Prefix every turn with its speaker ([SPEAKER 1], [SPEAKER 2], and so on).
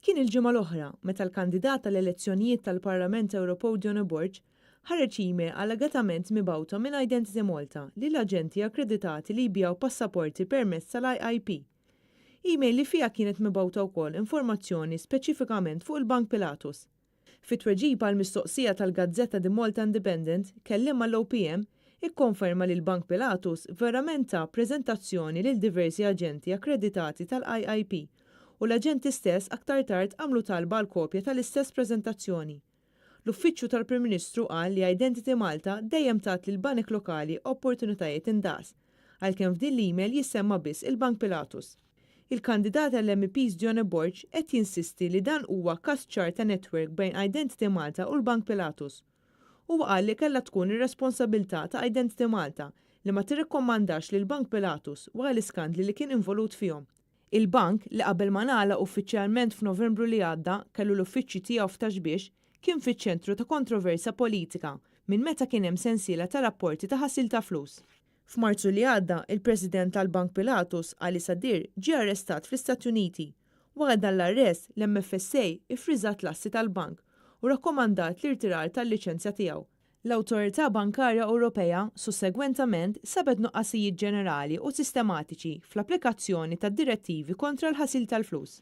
[SPEAKER 1] Kien il-ġimgħa l-oħra meta l-kandidat għall-elezzjonijiet tal-Parlament Ewropew Dione Borg ħareġ email allegatament mibgħuta minn Identity Malta lil aġenti akkreditati li jbigħu passaporti permezz tal-IIP. Email li fiha kienet mibgħuta wkoll informazzjoni speċifikament fuq il-Bank Pilatus. Fi tweġiba għal mistoqsija tal-gazzetta The Malta Independent, kelliem għall-OPM ikkonferma li l-Bank Pilatus verament ta preżentazzjoni lil diversi aġenti akkreditati tal-IIP u l-aġenti stess aktar tard għamlu talba għal kopja tal-istess preżentazzjoni. L-Uffiċċju tal-Prim Ministru qal li Identity Malta dejjem tat lil banek lokali opportunitajiet indaqs, għalkemm f'din l-email jissemma biss il-Bank Pilatus. Il-kandidat għall-MEPs Dione Borg qed jinsisti li dan huwa każ ċar ta' network bejn Identity Malta u l-Bank Pilatus. Huwa qal li kellha tkun ir-responsabilità ta' Identity Malta li ma tirrikkomandax lil Bank Pilatus wara l-iskandli li kien involut fihom. Il-bank, li qabel ma ngħalaq uffiċjalment f'Novembru li għadda kellu l-uffiċċji tiegħu f'Ta' Xbiex, kien fiċ-ċentru ta' kontroversja politika minn meta kien hemm sensiela ta' rapporti ta' ħasil ta' flus. F'Marzu li għadda, il-President tal-Bank Pilatus, Ali Sadir, ġie arrestat fl-Istati Uniti. Wara dan l-arrest, l-MFSA iffriżat l-assi tal-bank u rakkomandat l-irtirar tal-liċenzja tiegħu. L-Awtorità Bankarja Ewropea sussegwentament sabet nuqqasijiet ġenerali u sistematiċi fl-applikazzjoni tad-direttivi kontra l-ħasil tal-flus.